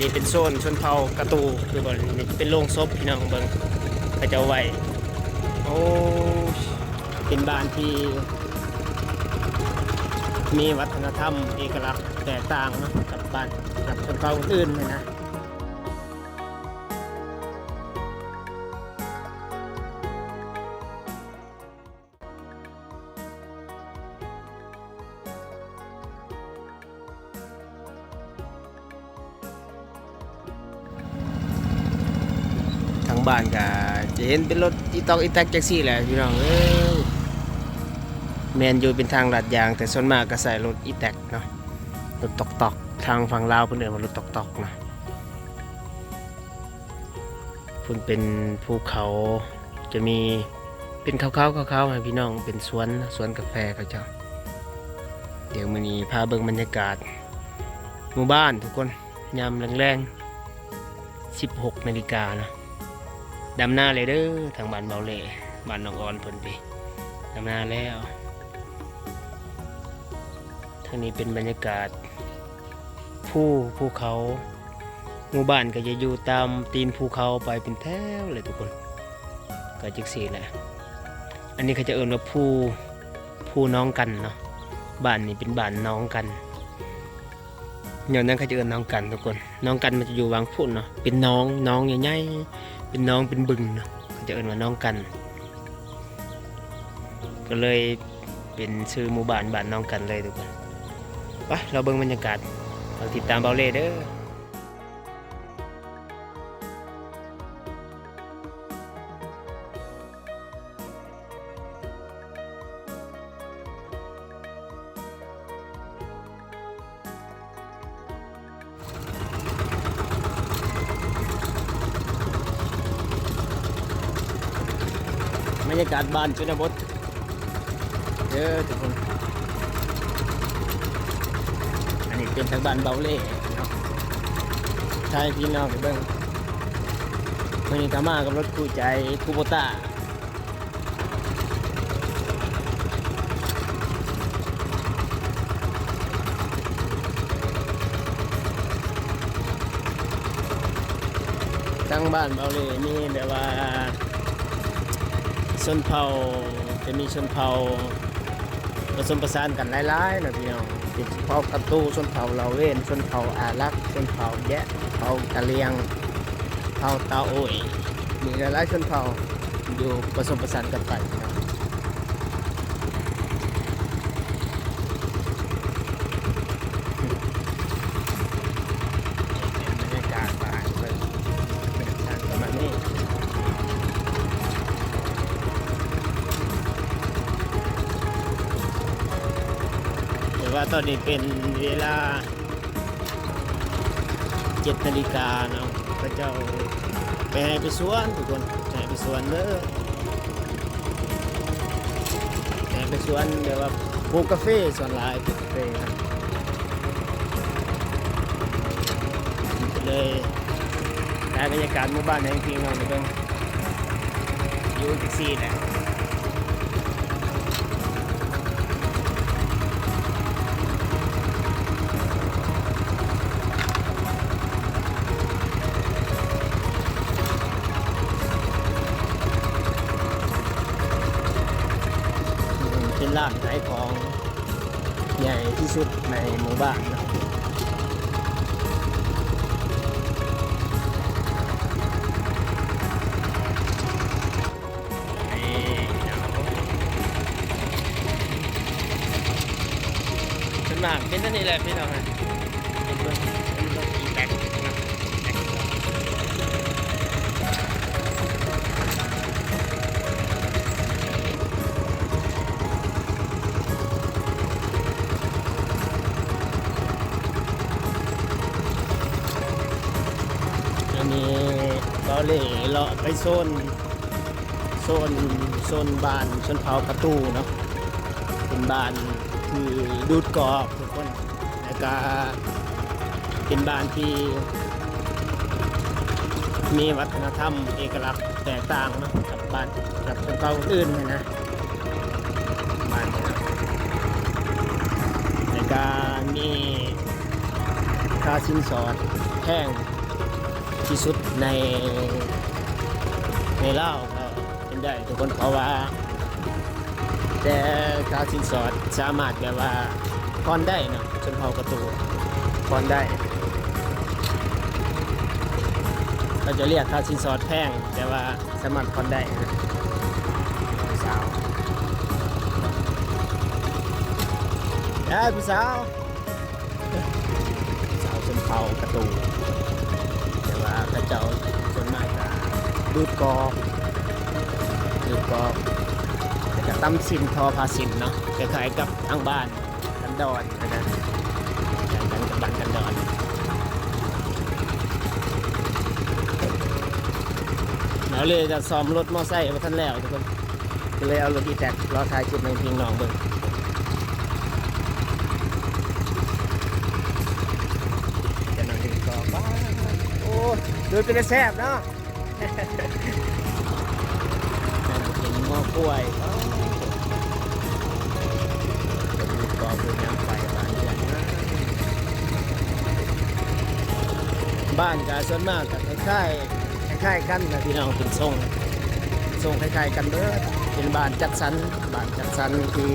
ນີ້ເປັນໂຊນຊົນເຜົ່າກະຕູ ຄືບ່ອນນີ້ເປັນໂລງສົບ ພີ່ນ້ອງເບິ່ງ ເຂົາເຈົ້າໄວ້. ໂອ້ ເປັນບ້ານທີ່ມີວັດທະນະທຳເອກະລັກແຕກຕ່າງເນາະ ກັບບ້ານ ກັບຊົນເຜົ່າອື່ນໆ ຫັ້ນນະ. ທາງບ້ານກະຈະເຫັນເປັນລົດອີຕອກອີແຕັກຈັ່ງຊີ້ແຫຼະ ພີ່ນ້ອງເອີຍ. ແມ່ນຢູ່ເປັນທາງລາດຢາງ ແຕ່ສ່ວນມາກກະໃຊ້ລົດອີແຕັກເນາະ ລົດຕອກໆ ທາງຝັ່ງລາວເພິ່ນເອີ້ນວ່າລົດຕອກໆ ນະ. ພຸ້ນເປັນພູເຂົາ ຈະມີເປັນຂາວໆ ຂາວໆ ໃຫ້ພີ່ນ້ອງ ເປັນສວນ ສວນກາແຟເຂົາເຈົ້າ. ດຽວມື້ນີ້ພາເບິ່ງບັນຍາກາດໝູ່ບ້ານທຸກຄົນ ຍາມແລງໆ ສິບຫົກນາລິກາເນາະ. ດຳນາແລ້ວເດີ ທາງບ້ານເບົາເລ່ ບ້ານນ້ອງອອນເພິ່ນຕິ ດຳນາແລ້ວ. ທາງນີ້ເປັນບັນຍາກາດພູ ພູເຂົາ. ໝູ່ບ້ານກະຈະຢູ່ຕາມຕີນພູເຂົາໄປເປັນແຖວເລີຍທຸກຄົນ ກະຈັ່ງຊີ້ແຫຼະ. ອັນນີ້ເຂົາຈະເອີ້ນວ່າພູ ພູໜອງກັນເນາະ ບ້ານນີ້ເປັນບ້ານໜອງກັນ. ຍ້ອນຫຍັງເຂົາຈະເອີ້ນໜອງກັນທຸກຄົນ? ໜອງກັນມັນຈະຢູ່ຫວ່າງພຸ້ນເນາະ ເປັນໜອງ ໜອງໃຫຍ່ໆ ເປັນໜອງ ເປັນບຶງເນາະ ເຂົາຈະເອີ້ນວ່າໜອງກັນ ກະເລີຍເປັນຊື່ໝູ່ບ້ານ ບ້ານໜອງກັນເລີຍທຸກຄົນ. ໄປ ລໍເບິ່ງບັນຍາກາດ ເຮົາຕິດຕາມເບົາເລ່ເດີ. ບັນຍາກາດບ້ານຊົນນະບົດເດີທຸກຄົນ. ອັນນີ້ເປັນທາງບ້ານເບົາເລ່ເນາະ ຖ່າຍໃຫ້ພີ່ນ້ອງໄດ້ເບິ່ງ. ມື້ນີ້ກະມາກັບລົດຄູ່ໃຈຄູໂບຕ້າ. ທາງບ້ານເບົາເລ່ມີແບບວ່າຊົນເຜົ່າ ຈະມີຊົນເຜົ່າປະສົມປະສານກັນຫຼາຍໆ ເນາະພີ່ນ້ອງ. ເປັນຊົນເຜົ່າກະຕູ ຊົນເຜົ່າລາວເວນ ຊົນເຜົ່າອາຣັກ ຊົນເຜົ່າແຢະ ເຜົ່າກະຫຼຽງ ເຜົ່າຕາໂອ້ຍ ມີຫຼາຍໆຊົນເຜົ່າຢູ່ປະສົມປະສານກັນໄປເນາະ. ເປັນບັນຍາກາດບ້ານເພິ່ນ ເປັນທາງປະມານນີ້ ແຕ່ວ່າຕອນນີ້ເປັນເວລາ ເຈັດນາລິກາເນາະ ເຂົາເຈົ້າໄປໄຮ່ໄປສວນທຸກຄົນ ໄປໄຮ່ໄປສວນເດີ ໄປໄຮ່ໄປສວນ ແບບວ່າປູກກາເຟ ສ່ວນຫຼາຍປູກກາເຟນະ. ກະເລີຍຖ່າຍບັນຍາກາດໝູ່ບ້ານໃຫ້ພີ່ນ້ອງໄດ້ເບິ່ງ. ຢູ່ຈັ່ງຊີ້ແຫຼະ ເປັນຮ້ານຂາຍຂອງ ໃຫຍ່ທີ່ສຸດໃນໝູ່ບ້ານເນາະ. ສ່ວນມາກເປັນອັນນີ້ແຫຼະພີ່ນ້ອງ ເປັນເບິ່ງ ເປັນເບິ່ງອີແຕັກເນາະ. ອັນນີ້ເບົາເລ່ເລາະໄປໂຊນ ໂຊນ ໂຊນບ້ານຊົນເຜົ່າກະຕູເນາະ ເປັນບ້ານທີ່ດູດກອກທຸກຄົນ. ແລ້ວກະເປັນບ້ານທີ່ມີວັດທະນະທຳເອກະລັກແຕກຕ່າງເນາະ ກັບບ້ານ ກັບຊົນເຜົ່າອື່ນໆຫັ້ນນະ ບ້ານນີ້ນະ. ແລ້ວກະມີຄ່າສິນສອດ ແພງທີ່ສຸດໃນ ໃນລາວກໍເປັນໄດ້ທຸກຄົນ ເພາະວ່າແຕ່ຄ່າສິນສອດສາມາດແບບວ່າຜ່ອນໄດ້ເນາະ ຊົນເຜົ່າກະຕູຜ່ອນໄດ້ ເຂົາຈະລຽກຄ່າສິນສອດແພງ ແຕ່ວ່າ ສາມາດຜ່ອນໄດ້ນະ ຜູ້ສາວ ເອີ ຜູ້ສາວ ຜູ້ສາວຊົນເຜົ່າກະຕູ ແຕ່ວ່າເຂົາເຈົ້າສ່ວນມາກກະດູດກອກ ດູດກອກ ແລ້ວກະຕຳສິ້ນ ທໍພາສິ້ນເນາະ ຄ້າຍໆກັບທາງບ້ານ ກັນດອນນະ ກັນ ກັນ ກັນ ກັນດອນ ແລ້ວເລີຍຈະສ້ອມລົດມໍໄຊບໍ່ທັນແລ້ວທຸກຄົນ ກໍເລີຍເອົາລົດອີແຕັກລໍຖ່າຍຄລິບໃຫ້ພີ່ນ້ອງເບິ່ງ ກຳລັງເຮັດກອກ ວ້າ ໂອ້ ດູດເປັນຕາແຊບເນາະ. ເປັນງົວຄວາຍ ເປັນກອງເປັນຫຍັງໄປບ້ານເຮືອນນະ ບ້ານກະສ່ວນມາກກະຄ້າຍໆ ຄ້າຍໆກັນນະພີ່ນ້ອງ ເປັນຊົງ ຊົງຄ້າຍໆກັນເບິດ ເປັນບ້ານຈັດສັນ ບ້ານຈັດສັນທີ່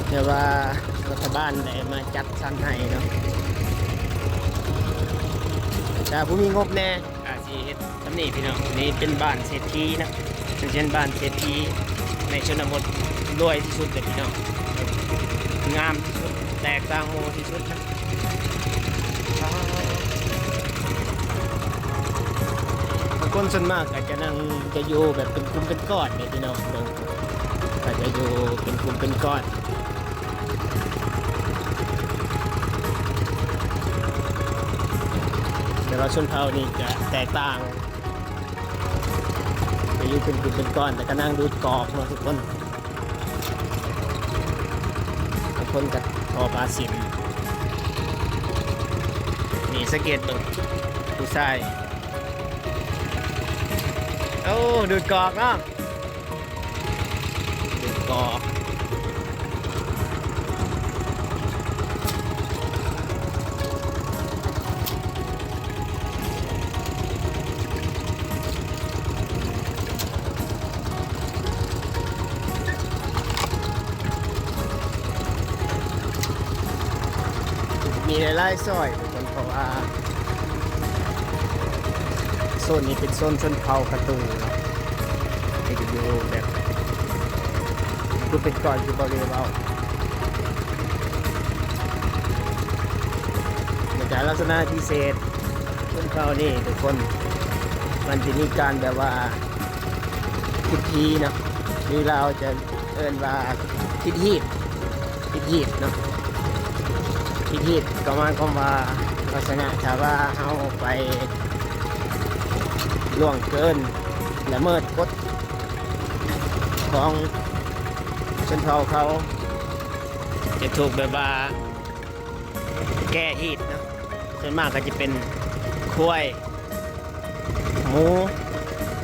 ແບບວ່າລັດຖະບານໄດ້ມາຈັດສັນໃຫ້ເນາະ ຖ້າຜູ້ມີງົບແດ່ ກະຊິເຮັດສ່ຳນີ້ພີ່ນ້ອງ ນີ້ເປັນບ້ານເສດຖີນະ ເປັນບ້ານເສດຖີໃນຊົນນະບົດ ລວຍທີ່ສຸດເລີຍພີ່ນ້ອງ ງາມທີ່ສຸດ ແຕກຕ່າງໝູ່ທີ່ສຸດນະ ຄົນສ່ວນມາກກະຈະນັ່ງ ຈະຢູ່ແບບເປັນກຸ່ມເປັນກ້ອນເດ້ພີ່ນ້ອງ ເບິ່ງ ກະຈະຢູ່ເປັນກຸ່ມເປັນກ້ອນ ແຕ່ວ່າຊົນເຜົ່ານີ້ຈະແຕກຕ່າງ ຈະຢູ່ເປັນກຸ່ມເປັນກ້ອນ ແລ້ວກະນັ່ງດູດກອກເນາະທຸກຄົນ ບາງຄົນກະທໍພາສິນ ນີ້ສັງເກດເບິ່ງ ຜູ້ຊາຍ ໂອ້ ດູດກອກເນາະ. ເປັນກອກ ມີຫຼາຍໆຊອຍ ເພາະວ່າໂຊນນີ້ເປັນໂຊນຊົນເຜົ່າກະຕູເນາະ ທີ່ຈະຢູ່ແບບ ຄືເປັນກ້ອນທີ່ບໍ່ໄດ້ເວົ້າ ແລ້ວກະລັກສະນະພິເສດຊົນເຜົ່ານີ້ທຸກຄົນ ມັນຈະມີການແບບວ່າພິທີເນາະ ຫຼືລາວຈະ ເອີ້ນວ່າຜິດຮີດ ຜິດຮີດເນາະ ຜິດຮີດກໍໝາຍຄວາມວ່າລັກສະນະຖ້າວ່າເຮົາໄປລ່ວງເກີນ ລະເມີດກົດຂອງຊົນເຜົ່າເຂົາ ຈະຖືກແບບວ່າແກ້ຮີດເນາະ ສ່ວນມາກກໍຈະເປັນຄວາຍ ໝູ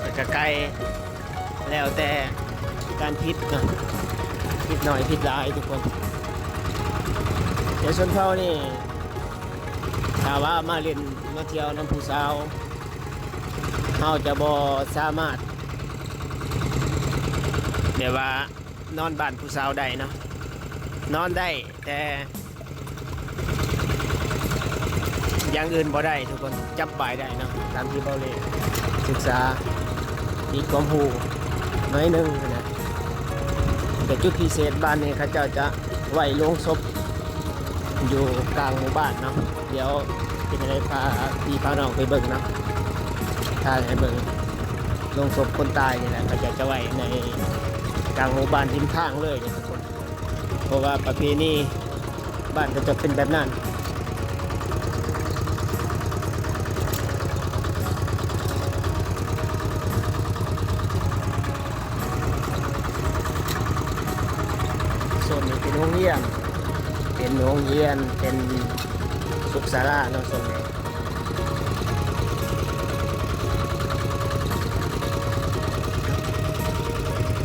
ແລ້ວກະໄກ່ ແລ້ວແຕ່ການຜິດເນາະ ຜິດໜ້ອຍຜິດຫຼາຍທຸກຄົນ ແຕ່ຊົນເຜົ່ານີ້ ຖ້າວ່າມາຫຼິ້ນມາທ່ຽວນຳຜູ້ສາວ ເຮົາຈະບໍ່ສາມາດແບບວ່ານອນບ້ານຜູ້ສາວໄດ້ເນາະ ນອນໄດ້ ແຕ່ຢ່າງອື່ນບໍ່ໄດ້ທຸກຄົນ ຈັບບາຍໄດ້ເນາະ ຕາມທີ່ເບົາເລສຶກສາ ມີຄວາມຮູ້ໜ້ອຍໜຶ່ງຫັ້ນນະ ແຕ່ຈຸດພິເສດບ້ານນີ້ ເຂົາເຈົ້າຈະໄວ້ໂລງສົບຢູ່ກາງໝູ່ບ້ານເນາະ ດຽວເປັນຈັ່ງໃດພາພີ່ພານ້ອງໄປເບິ່ງເນາະ ຖ່າຍໃຫ້ເບິ່ງ ໂລງສົບຄົນຕາຍນີ້ແຫຼະ ເຂົາເຈົ້າຈະໄວ້ໃນກາງໝູ່ບ້ານ ລິມທາງເລີຍທຸກຄົນ ເພາະວ່າປະເພນີບ້ານເຂົາເຈົ້າເປັນແບບນັ້ນ. ໂຊນນີ້ເປັນໂຮງຮຽນ ເປັນໂຮງຮຽນ ເປັນສຸກສາລາເນາະ ໂຊນນີ້.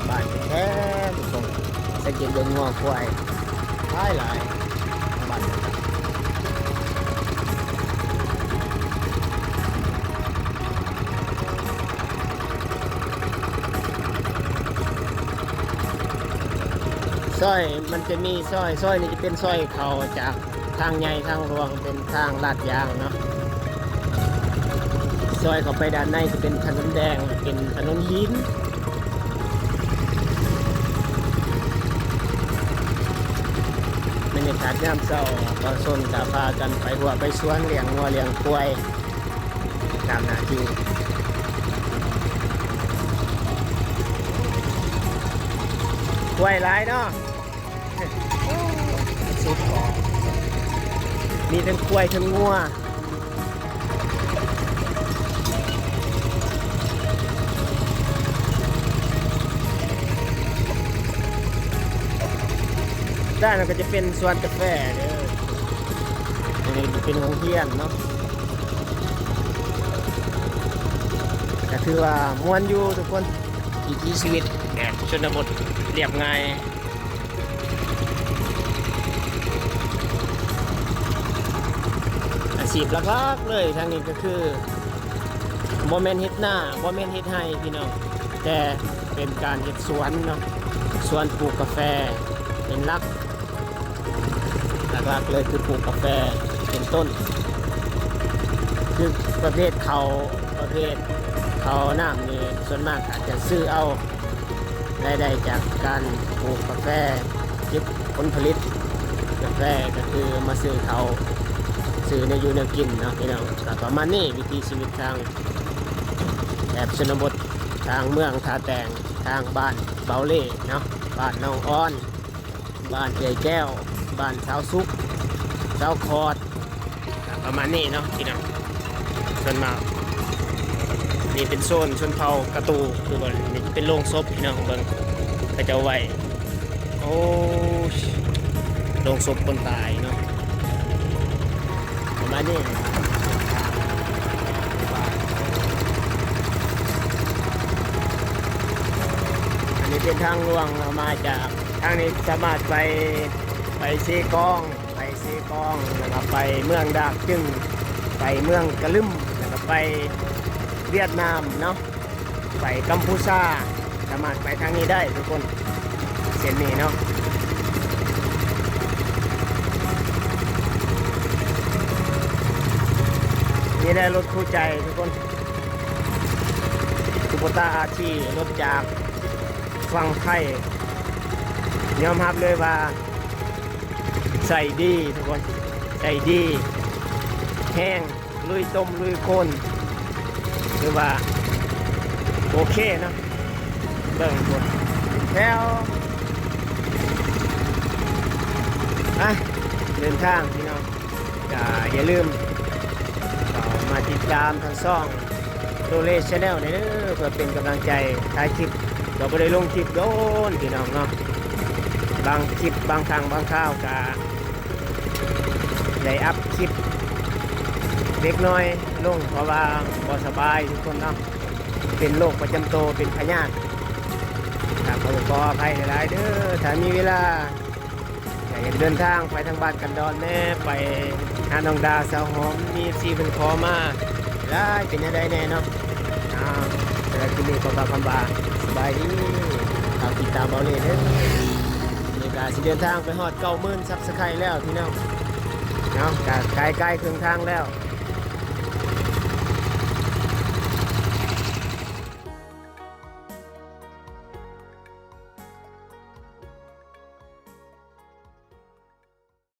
ບ້ານແທ້ໆ ທຸກຄົນ ສັງເກດເບິ່ງງົວຄວາຍຫຼາຍໆ ບ້ານ ເປັນ ຊອຍ ມັນຈະມີຊອຍ ຊອຍນີ້ຈະເປັນຊອຍເຂົ້າຈາກທາງໃຫຍ່ທາງຫຼວງ ເປັນທາງລາດຢາງເນາະ. ຊອຍເຂົ້າໄປດ້ານໃນຈະເປັນຖະໜົນແດງ ເປັນຖະໜົນຫີນ. ບັນຍາກາດຍາມເຊົ້າ ປະຊາຊົນກະພາກັນໄປຮົ້ວໄປສວນ ລ້ຽງງົວລ້ຽງຄວາຍ ຕາມໜ້າທີ່. ຄວາຍຫຼາຍເນາະ ສຸດ ມີທັງຄວາຍທັງງົວ. ດ້ານນັ້ນກໍຈະເປັນສວນກາແຟເດີ ອັນນີ້ເປັນໂຮງຮຽນເນາະ. ກໍຖືວ່າມ່ວນຢູ່ທຸກຄົນ ວິຖີຊີວິດແບບຊົນນະບົດລຽບງ່າຍ. ອາຊີບຫຼັກໆເລີຍທາງນີ້ກໍຄື ບໍ່ແມ່ນເຮັດນາ ບໍ່ແມ່ນເຮັດໄຮ່ພີ່ນ້ອງ ແຕ່ເປັນການເຮັດສວນເນາະ ສວນປູກກາແຟເປັນຫຼັກ. ຫຼັກໆເລີຍຄືປູກກາແຟເປັນຕົ້ນ ຄືປະເພດເຂົ້າ ປະເພດເຂົ້ານ້ຳນີ້ ສ່ວນມາກອາດຈະຊື້ເອົາ ລາຍໄດ້ຈາກການປູກກາແຟ ເກັບຜົນຜະລິດກາແຟ ກໍຄືມາຊື້ເຂົ້າ ຊື້ແນວຢູ່ແນວກິນເນາະພີ່ນ້ອງ. ກໍປະມານນີ້ ວິຖີຊີວິດທາງແຖບຊົນນະບົດ ທາງເມືອງທ່າແຕງ ທາງບ້ານເບົາເລ່ເນາະ ບ້ານນ້ອງອອນ ບ້ານເອື້ອຍແກ້ວ ບ້ານສາວສຸກ ສາວຂອດ ປະມານນີ້ເນາະພີ່ນ້ອງ. ສ່ວນມາກນີ້ເປັນໂຊນຊົນເຜົ່າກະຕູ ຄືວ່ານີ້ເປັນໂລງສົບພີ່ນ້ອງເບິ່ງ ເຂົາເຈົ້າໄວ້ ໂອ້ ໂລງສົບຄົນຕາຍເນາະ ປະມານນີ້. ອັນນີ້ເປັນທາງຫຼວງເນາະ ມາຈາກທາງນີ້ສາມາດໄປ ໄປເຊກອງ ໄປເຊກອງ ແລ້ວກໍໄປເມືອງດາກຈຶງ ໄປເມືອງກະລຶມ ແລ້ວກໍໄປຫວຽດນາມເນາະ ໄປກຳພູຊາ ສາມາດໄປທາງນີ້ໄດ້ທຸກຄົນ ເສັ້ນນີ້ເນາະ. ນີ້ແຫຼະລົດຄູ່ໃຈທຸກຄົນ ຄູໂບຕ້າ ອາທີ ລົດຈາກຝັ່ງໄທ ຍອມຮັບເລີຍວ່າ ໃຊ້ດີທຸກຄົນ ໃຊ້ດີແຮງ ລຸຍຕົມລຸຍໂຄນ ຖືວ່າໂອເຄເນາະ. ເບິ່ງພຸ້ນແຖວ ອ່ະ ເດີນທາງພີ່ນ້ອງ ກະຢ່າລືມເຂົ້າມາຕິດຕາມທາງຊ່ອງ ໂຕເລ Channel ແດ່ເດີ ເພື່ອເປັນກຳລັງໃຈ ຖ່າຍຄລິບກໍບໍ່ໄດ້ລົງຄລິບດົນພີ່ນ້ອງເນາະ. ບາງຄລິບ ບາງຄັ້ງບາງຄາວກະໄດ້ອັບຄລິບເລັກນ້ອຍລົງ ເພາະວ່າບໍ່ສະບາຍທຸກຄົນເນາະ ເປັນໂລກປະຈຳໂຕ ເປັນພະຍາດ. ກະຂໍ ຂໍອະໄພຫຼາຍໆເດີ ຖ້າມີເວລາ ກະຢາກເດີນທາງໄປທາງບ້ານກັນດອນແດ່ ໄປຫານ້ອງດາ ສາວຫອມ ມີເອັຟຊີເພິ່ນຂໍມາຫຼາຍ ເປັນແນວໃດແດ່ເນາະ. ອ້າວ ສຳລັບຄລິບນີ້ຂໍກ່າວຄຳວ່າ ສະບາຍດີ ຝາກຕິດຕາມເບົາເລ່ເດີ. ນີ້ກະຊິເດີນທາງໄປຮອດເກົ້າໝື່ນ Subscribe ແລ້ວພີ່ນ້ອງເນາະ ກະໃກ້ໆເຄິ່ງທາງແລ້ວ.